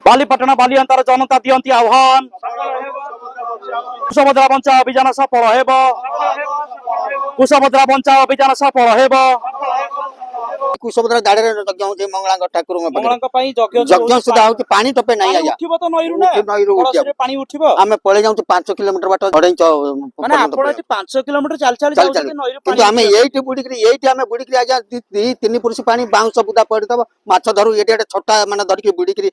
ବାଲିପାଟଣା ବାଲିଅନ୍ତାର ଜନତା ଦିଅନ୍ତି ଆହ୍ୱାନ, କୁଶଭଦ୍ରା ବଞ୍ଚାଅ ଅଭିଯାନ ସଫଳ ହେବ। କୁଶଭଦ୍ରା ବଞ୍ଚାଅ ଅଭିଯାନ ସଫଳ ହେବ। କୁଶଭଦ୍ରା ଦାଢରେ ଯଜ୍ଞ ହଉଛି ମଙ୍ଗଳାଙ୍କ ଠାକୁରଙ୍କ ପାଖରେ। ମଙ୍ଗଳାଙ୍କ ପାଇଁ ଯଜ୍ଞ ଯଜ୍ଞ ସୁଦ୍ଧା ହଉଛି, ପାଣି ଟପେ ନାହିଁ। ପାଣି ଆଜ୍ଞା, ଉଠିବ ତ ନଈରୁ ନା? ନଈରୁ ଉଠିବ। କଳସୀରେ ପାଣି ଉଠିବ। ଆମେ ପଳେଇ ଯାଉଛୁ 5 କିଲୋମିଟର ବାଟ, ଅଢେଇ ମାନେ ଆପଣ ଏଠି 5 କିଲୋମିଟର ଚାଲି ଚାଲି ଚାଲି ଯାଉଛନ୍ତି ନଈରୁ କିନ୍ତୁ ପାଣି ଆମେ ଉଠିବ। ଏଇଠି ବୁଡିକିରି, ଏଇଠି ଆମେ ବୁଡିକିରି ଆଜ୍ଞା, ଦି ତିନି ପୁରୁଷ ପାଣି ବାଉଁଶ ବୁଦା ପଡିଥିବ, ମାଛ ଧରୁ। ଏଠି ଏଠି ଛଟା ମାନେ ଧରିକି ବୁଡିକିରି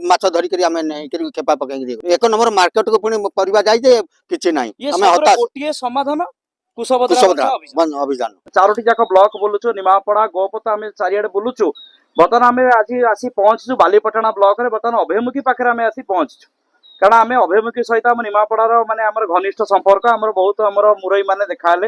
ମାଛ ଧରିକିରି ଆମେ ନେଇକିରି ଖେପା ପକେଇକିରି ଏକ ନମ୍ବର ମାର୍କେଟକୁ ପୁଣି ପରିବା ଯାଇ ଯେ କିଛି ନାହିଁ। ଇଏ ଆମେ ସବୁର ହତାଶ। ଗୋଟିଏ ସମାଧାନ କୁଶଭଦ୍ରା କୁଶଭଦ୍ରା ବଞ୍ଚାଅ ଅଭିଯାନ। ଅଭିଯାନ। ଚାରୋଟି ଯାକ ବ୍ଲକ ବୁଲୁଛୁ, ନିମାପଡା, ଗୋପ ତ ଆମେ ଚାରିଆଡେ ବୁଲୁଛୁ। ବର୍ତ୍ତମାନ ଆମେ ଆଜି ଆସି ପହଞ୍ଚିଛୁ ବାଲିପାଟଣା ବ୍ଲକରେ। ବର୍ତ୍ତମାନ ଅଭୟମୁଖୀ ପାଖରେ ଆମେ ଆସି ପହଞ୍ଚିଛୁ, କାରଣ ଆମେ ଅଭୟମୁଖୀ ସହିତ ଆମ ନିମାପଡାର ମାନେ ଆମର ଘନିଷ୍ଠ ସମ୍ପର୍କ। ଆମର ବହୁତ ଆମର ମୁରଇ ମାନେ ଦେଖାହେଲେ,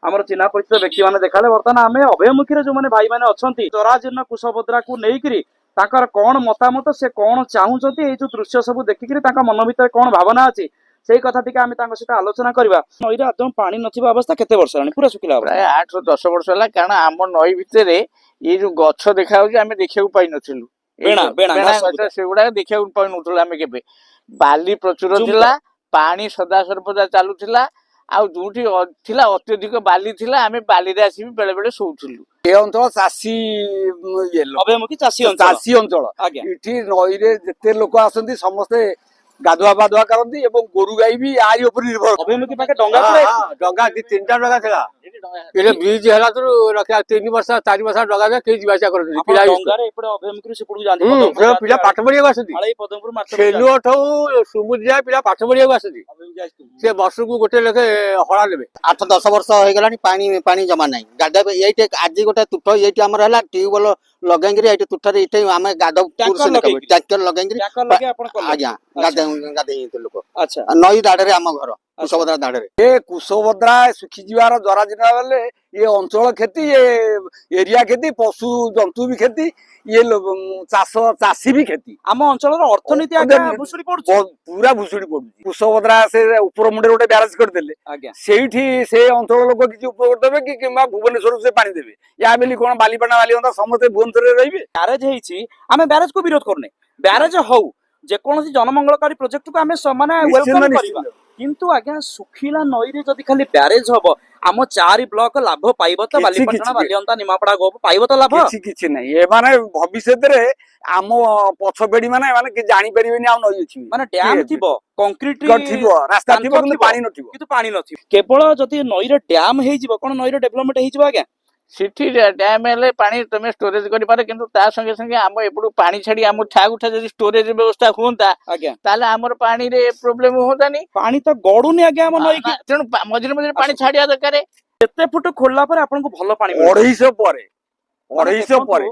ଆମର ଚିହ୍ନା ପରିଚିତ ବ୍ୟକ୍ତି ମାନେ ଦେଖାହେଲେ। ବର୍ତ୍ତମାନ ଆମେ ଅଭୟମୁଖୀରେ ଯୋଉମାନେ ଭାଇମାନେ ଅଛନ୍ତି, ଜରାଜୀର୍ଣ୍ଣ କୁଶଭଦ୍ରାକୁ ନେଇକିରି ତାଙ୍କର କଣ ମତାମତ, ସେ କଣ ଚାହୁଁଛନ୍ତି, ଏଇ ଯୋଉ ଦୃଶ୍ୟ ସବୁ ଦେଖିକିରି ତାଙ୍କ ମନ ଭିତରେ କଣ ଭାବନା ଅଛି, ସେଇ କଥା ଟିକେ ଆମେ ତାଙ୍କ ସହିତ ଆଲୋଚନା କରିବା। ନଈରେ ଆଦୌ ପାଣି ନଥିବା ଅବସ୍ଥା କେତେ ବର୍ଷ ହେଲାଣି? ପୁରା ଶୁଖିଲା ଅବସ୍ଥା। ପ୍ରାୟ 8ରୁ 10 ବର୍ଷ ହେଲା। କାରଣ ଆମ ନଈ ଭିତରେ ଏଇ ଯୋଉ ଗଛ ଦେଖାଯାଉଛି, ଆମେ ଦେଖିବାକୁ ପାଇନଥିଲୁ। ଏଇ ବେଣା, ଯୋଉ ବେଣା, ବେଣା ଘାସ ଗଛ ବୁଦା। ସେଗୁଡାକ ଦେଖିବାକୁ ପାଇନଥିଲୁ ଆମେ କେବେ। ବାଲି ପ୍ରଚୁର ଜୁମ୍ ଥିଲା, ପାଣି ସଦା ସର୍ବଦା ଚାଲୁଥିଲା। ଆଉ ଯୋଉଠି ଥିଲା ଅତ୍ୟଧିକ ବାଲି ଥିଲା, ଆମେ ବାଲିରେ ଆସିବି ବେଳେ ବେଳେ ଶୋଉଥିଲୁ। ଏ ଅଞ୍ଚଳ ଚାଷୀ ଇଏ ଲୋକ। ଅଭୟମୁଖୀ ଚାଷୀ ଅଞ୍ଚଳ। ଚାଷୀ ଅଞ୍ଚଳ। ଏଠି ନଈରେ ଯେତେ ଲୋକ ଆସନ୍ତି, ସମସ୍ତେ ଗାଧୁଆ ପାଧୁଆ କରନ୍ତି ଏବଂ ଗୋରୁ ଗାଈ ବି ଆରି ଉପରେ ନିର୍ଭର। ଅଭୟମୁଖୀ ପାଖେ ଡଙ୍ଗା ପୁରା ଡଙ୍ଗା ଦି ତିନିଟା ଡଙ୍ଗା ଥିଲା। ଏବେ ବ୍ରିଜ ହେଲା ଥରୁ ରଖିବା 3 ବର୍ଷ 4 ବର୍ଷ ଡଙ୍ଗା ଯାଏ, କେହି ଯିବା ଆସିବା କରନ୍ତି। ଆପଣ ପିଲା ଡଙ୍ଗାରେ ଏପଟେ ଅଭୟମୁଖୀରୁ ସେପଟକୁ ଯାଆନ୍ତି, ପଦମପୁର ପିଲା ଯାଆନ୍ତି, ପାଠ ପଢିବାକୁ ଆସନ୍ତି। ଆଳେଇ ପଦମପୁର ମାର୍କେଟ ସେଲୁଅ ଠୁ ସୁମୁଦ୍ର ଯାଏ ପିଲା ପାଠ ପଢିବାକୁ ଆସନ୍ତି। ସେ ବର୍ଷକୁ ଗୋଟେ ଲେଖେ ହଳା ନେବେ। 8-10 ବର୍ଷ ହେଇଗଲାଣି, ପାଣି ପାଣି ଜମା ନାହିଁ। ଗାଧୋଇବା ଏଇଠି ଆଜି ଗୋଟେ ତୁଠ ଏଇଠି ଆମର ହେଲା, ଟ୍ୟୁବୱେଲ ଲଗେଇକିରି ଏଇଠି ତୁଠରେ ଏଇଠି ଆମେ ଗାଧଉ। ଟ୍ୟାଙ୍କର ପୁରୁଷ ଲୋକ ଲଗେଇକିରି? ଟ୍ୟାଙ୍କର ଲଗେଇକିରି। ଟ୍ୟାଙ୍କର ଲଗେଇ ଆପଣ କଲେ? ଆଜ୍ଞା, ଗାଧେଇ ଗାଧେଇ ଲୋକ। ଆଉ ନଈ ଦାଢରେ ଆମ ଘର, କୁଶଭଦ୍ରା ଦାଢରେ। ଏ କୁଶଭଦ୍ରା ଶୁଖିଯିବାର ଜରାଜୀର୍ଣ୍ଣ ହେଲେ ଏ ଅଞ୍ଚଳ କ୍ଷତି, ଏ ଏରିଆ କ୍ଷତି, ପଶୁ ଜନ୍ତୁ ବି କ୍ଷତି, ଇଏ ଚାଷ ଚାଷୀ ବି କ୍ଷତି। ଆମ ଅଞ୍ଚଳର ଅର୍ଥନୀତି ଆଜ୍ଞା ଭୁଶୁଡି ପଡୁଛି। ପୁରା ଭୁଶୁଡି ପଡୁଛି। କୁଶଭଦ୍ରା ସେ ଉପର ମୁଣ୍ଡରେ ଗୋଟେ ବ୍ୟାରେଜ କରିଦେଲେ, ସେଇଠି ସେ ଅଞ୍ଚଳ ଲୋକ କିଛି ଉପକୃତ ହେବେ କି, କିମ୍ବା ଭୁବନେଶ୍ୱରକୁ ସେ ପାଣି ଦେବେ? ୟା ବୋଲି କଣ ବାଲିପାଟଣା ବାଲିଅନ୍ତା ସମସ୍ତେ ଭୁବନେଶ୍ୱରରେ ରହିବେ? ବ୍ୟାରେଜ ହେଇଛି, ଆମେ ବ୍ୟାରେଜ କୁ ବିରୋଧ କରୁନେ। ବ୍ୟାରେଜ ହଉ, ଯେକୌଣସି ଜନମଙ୍ଗଳକାରୀ ପ୍ରୋଜେକ୍ଟକୁ ଆମେ ମାନେ welcome କରିବା। କିନ୍ତୁ ଆଜ୍ଞା, ଶୁଖିଲା ନଈରେ ଯଦି ଖାଲି ବ୍ୟାରେଜ ହବ, ଆମ ଚାରି ବ୍ଲକ ଲାଭ ପାଇବ ତ? କିଛି, ବାଲିପାଟଣା, କିଛି। ବାଲିଅନ୍ତା, ନିମାପଡା, ଗୋପ ପାଇବ ତ ଲାଭ? କିଛି କିଛି ନାହିଁ। ଏମାନେ ଭବିଷ୍ୟତରେ ଆମ ପଛ ପିଢି ମାନେ ଏମାନେ କିଛି ଜାଣିପାରିବେନି ଆଉ ନଈ ଅଛି ବୋଲି। ମାନେ ଡ୍ୟାମ କିଏ? ଥିବ, କଂକ୍ରିଟ ଥିବ, ରାସ୍ତା ଥିବ, କାନ୍ଥ କିନ୍ତୁ ଥିବ। ପାଣି ନଥିବ। କିନ୍ତୁ ପାଣି ନଥିବ। କେବଳ ଯଦି ନଈରେ ଡ୍ୟାମ ହେଇଯିବ, କଣ ନଈରେ ଡେଭଲପମେଣ୍ଟ ହେଇଯିବ ଆଜ୍ଞା? ସେଠି ଡ୍ୟାମ ହେଲେ ପାଣି ତମେ ଷ୍ଟୋରେଜ କରିପାର, କିନ୍ତୁ ତା ସଙ୍ଗେ ସଙ୍ଗେ ଆମ ଏପଟୁ ପାଣି ଛାଡି ଆମ ଠାକୁଠା ଯଦି ଷ୍ଟୋରେଜ ବ୍ୟବସ୍ଥା ହୁଅନ୍ତା, ତାହେଲେ ଆମର ପାଣିରେ ପ୍ରୋବ୍ଲେମ ହୁଅନ୍ତାନି। ପାଣି ତ ଗଡୁନି ଆଜ୍ଞା ଆମ ନଈକି। ତେଣୁ ମଝିରେ ମଝିରେ ପାଣି ଛାଡିବା ଦରକାର। କେତେ ଫୁଟ ଖୋଳିଲା ପରେ ଆପଣଙ୍କୁ ଭଲ ପାଣି ମିଳିବ? 250 ପରେ, 250 ପରେ।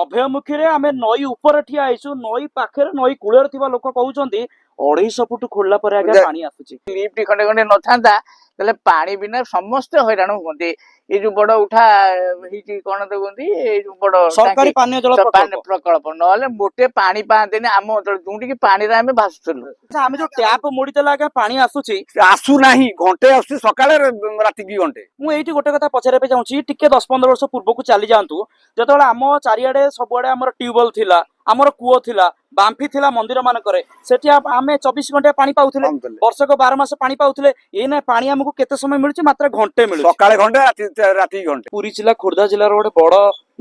ଅଭୟମୁଖୀରେ ଆମେ ନଈ ଉପରେ ଠିଆ ହେଇଛୁ। ନଈ ପାଖରେ, ନଈ କୂଳରେ ଥିବା ଲୋକ କହୁଛନ୍ତି, 250 ଫୁଟ ଖୋଳିଲା ପରେ ଆଜ୍ଞା ପାଣି ଆସୁଛି। ଲିଫ୍ଟ ଖଣ୍ଡେ ଖଣ୍ଡେ ନଥାନ୍ତା, ତାହେଲେ ପାଣି ବିନା ସମସ୍ତେ ହଇରାଣ ହୁଅନ୍ତେ। ଏଇ ଯୋଉ ବଡ ଉଠା ହେଇଛି, କଣ ତ କୁହନ୍ତି, ଏଇ ଯୋଉ ବଡ ସରକାରୀ ଟାଙ୍କି, ପାନୀୟ ଜଳ ପାଣି ପ୍ରକଳ୍ପ। ପ୍ରକଳ୍ପ ନହେଲେ ମୋଟେ ପାଣି ପାଆନ୍ତିନି ଆମ ଅଞ୍ଚଳ, ଯୋଉଠିକି ପାଣିରେ ଆମେ ଭାସୁଥିଲୁ। ଆଚ୍ଛା, ଆମେ ଯୋଉ ଟ୍ୟାପ ମୋଡିଦେଲେ ଆଜ୍ଞା ପାଣି ଆସୁଛି? ଆସୁନାହିଁ। ଘଣ୍ଟେ ଆସୁଛି ସକାଳେ, ରାତିକି ଘଣ୍ଟେ। ମୁଁ ଏଇଠି ଗୋଟେ କଥା ପଚାରିବା ପାଇଁ ଚାହୁଁଛି। ଟିକେ 10-15 ବର୍ଷ ପୂର୍ବକୁ ଚାଲି ଯାଆନ୍ତୁ, ଯେତେବେଳେ ଆମ ଚାରିଆଡେ ସବୁଆଡେ ଆମର ଟ୍ୟୁବୱେଲ ଥିଲା, ଆମର କୂଅ ଥିଲା, ବାମ୍ଫି ଥିଲା ମନ୍ଦିର ମାନଙ୍କରେ, ସେଠି ଆମେ 24 ଘଣ୍ଟା ପାଣି ପାଉଥିଲେ। ପାଉଥିଲେ। ବର୍ଷକ 12 ମାସ ପାଣି ପାଉଥିଲେ। ଏଇନା ପାଣି ଆମକୁ କେତେ ସମୟ ମିଳୁଛି? ମାତ୍ର ଘଣ୍ଟେ ମିଳୁଛି। ସକାଳେ ଘଣ୍ଟେ, ରାତିକି ଘଣ୍ଟେ। ପୁରୀ ଜିଲ୍ଲା, ଖୋର୍ଦ୍ଧା ଜିଲ୍ଲାର ଗୋଟେ ବଡ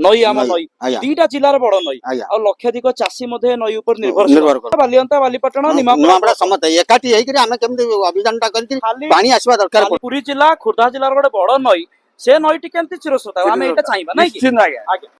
ନଈ ଆମ ନଈ, ନଈ। ଦିଟା ଜିଲ୍ଲାର ବଡ ନଈ। ଆଉ ଲକ୍ଷାଧିକ ଚାଷୀ ମଧ୍ୟ ଏ ନଈ ଉପରେ ନିର୍ଭରଶୀଳ। ନିର୍ଭର କରନ୍ତି। ବାଲିଅନ୍ତା, ବାଲିପାଟଣା, ନିମାପଡା ନିମାପଡା ସମସ୍ତେ ଏକାଠି ହେଇକିରି ଆମେ କେମିତି ଅଭିଯାନଟା କରିକିରି ଖାଲି ପାଣି ଆସିବା ଦରକାର। ଖାଲି ପୁରୀ ଜିଲ୍ଲା, ଖୋର୍ଦ୍ଧା ଜିଲ୍ଲାର ଗୋଟେ ବଡ ନଈ, ସେ ନଈଟି କେମିତି ଚିରସ୍ରୋତା, ଆମେ ଏଇଟା ଚାହିଁବା ନାଇଁ କି? ନିଶ୍ଚିନ୍ତ ଆଜ୍ଞା। ଆଜ୍ଞା।